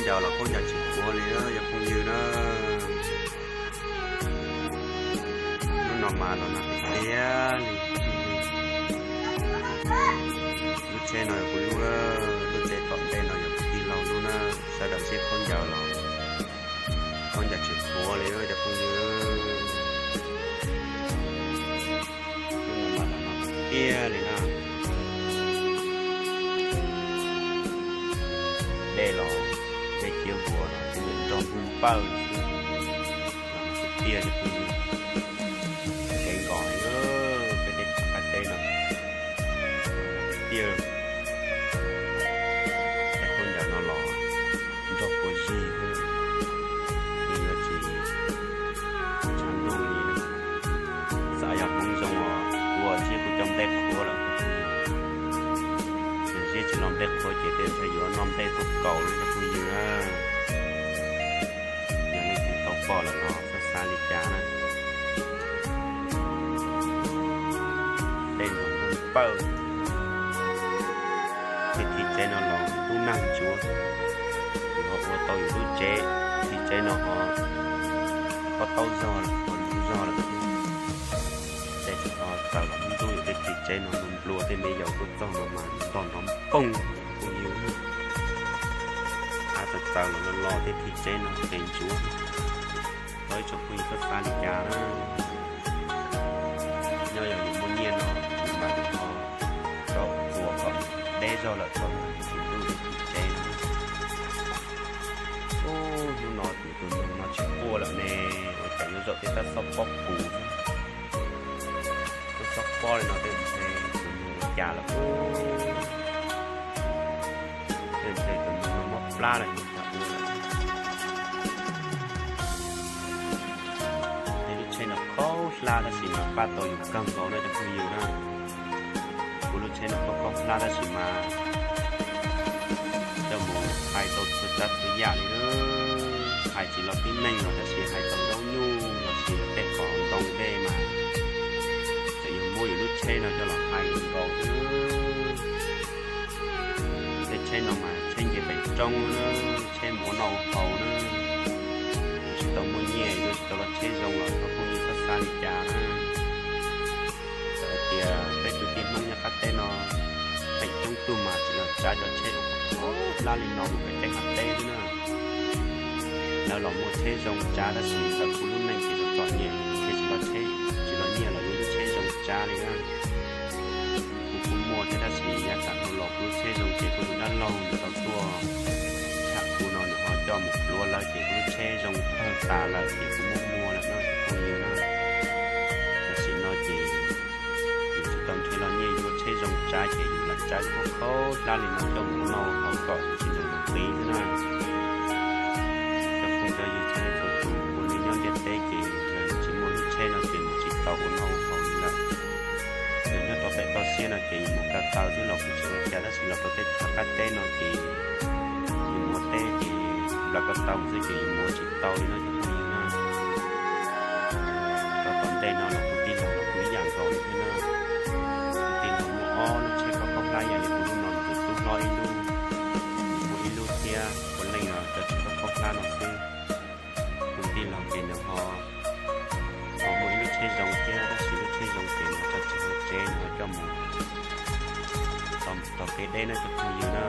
Ncaws los khaub ncaws tsis khuav li cov phooj ywg na. Lub no mas los nag tiag tiag li. Lub tsheb no yog kuv lub, lub tsev tom ntej no yog kuv tij laug lub na. Sawv daws seb khaub ncaws los khaub ncaws tsis khuav li cov phooj ywg. Lub no mas los nag tiag tiag li na. Dej los dej ciab huav no ces nrog npawj xwb. Los nag tiag tiag cov phooj ywg. Kev nkaus heev peb tej qab teb no tiag. Tej khaub ncaws no los nrog kua zig xwb, nws yuav tsis tshav ntuj li. Xav yog Hmoob zoo os, kuv ziab kuv cov nplej qhuav lawm. Yog ziab tsis los nplej qhuav ces tej ntshai yuav noj nplej tuaj kaus li cov phooj ywg na. Yog leej twg tau pom lawm los txhob xav li cas na. Dej nrog npawj. Tej thim tsev no los tub nag ntsuav, yus ho ua tau yus lub tsev, thim tsev no ho pob taub zog lawm, ho lub zog lawm. Tej tsis ho tawm los ntub yus tej thim tsev no, nplua tej me yaus tuaj txog no mas ntog nrov pooj phooj ywg. Av tawm tawm los los tej thim tsev no qes ntsuav. Tau ib tsoom phooj ywg txhob xav li cas na. Nyob yog yus muaj nyiaj no yus mam li ho rau ua kom deb zog lawm thaum yus ntuj yus thim tsev no. Ub, hnub no tus tus noog no tsis quaj lawm ne, ua cas yuav zaum tej tab xob pob pus xwb. Tab xob pob li no tej ntshe tus noog ua cas lawm. Tej ntshe tus noog no mob plab lawm ces ua cas ua lawm. Tej lub tsheb no khaub hlab tab sis mas pab tau yus kawg nkaus no cov phooj ywg na. Kuv lub tsheb no khaub khaub hlab tab sis mas coj mus hais tau txhua tsav txhua yam li na. Hais tsis los tib neeg los tab sis hais tau zaub nyuj los sis tej qos ntoo dej mas tseem yog muab yus lub tsheb no coj los hais nkaus xwb. Tej tsheb no mas tsheb nce pem roob na, tsheb mus ua noj ua haus na. Tsis tau muaj nyiaj yuav tsis tau los tsheb zoo los tau phooj ywg txhob xav li cas na. Txawm hais tias peb tus tij Hmoob nyob qab teb no feem coob tug mas tseem yog tsav cov tsheb ua khaub hlab li no mus pem tej qab teb xwb na. Lawv los muaj tsheb zoo tsav tab sis lawv kuj lub neej ces txom nyem, thiaj tsis los tsheb, tsis los nyiaj los yuav lub tsheb zoo tsav li na. Kuv kuj muaj thiab tab sis yav tas dhau los kuv lub tsheb zoo ces kuv tus dab laug nws tau tuaj tsham kuv no nws ho coj mus pluav lawm ces kuv lub tsheb zoo tawg tas lawm ces kuv muab muag lawm no cov phooj ywg na. Tam sim no ces yus tsis tau nrhiav los nyiaj yuav tsheb zoo tsav ces yus lam tsav khaub khaub hlab li no coj mus noj haus kom tsis ntev mus qiv xwb na. Cov phooj cov ywg txhua leej txhua tus ua neej nyob ntiaj teb ces yog yus tsis muaj lub tsheb no ces yus tsis tau ua noj ua haus li lawm. Yog nyob rau pem toj siab no ces yus mus ko taw xwb los kuj tsis ua cas tab sis los rau teb chaws qab teb no ces yus mus ua teb ces nplawm ko taw xwb ces yus mus ua tsis tau li no cov phooj ywg na. Rau tom ntej no los kuv tij laug los kuj ib yam nkaus li thiab na. Kuv tij laug muaj ob lub tsheb khaub khaub hlab ib yam li kuv lub no, nws tus tub hlob ib lub, nws muaj ib lub thiab, puav leej los cov tsheb khaub khaub hlab no xwb. Kuv tij laug ces nws ho, ho muaj ib lub tsheb zoo thiab tab sis lub tsheb zoo ces nws tso tseg hauv tsev nws ho coj mus tau mus taug kev deb na cov phooj ywg na.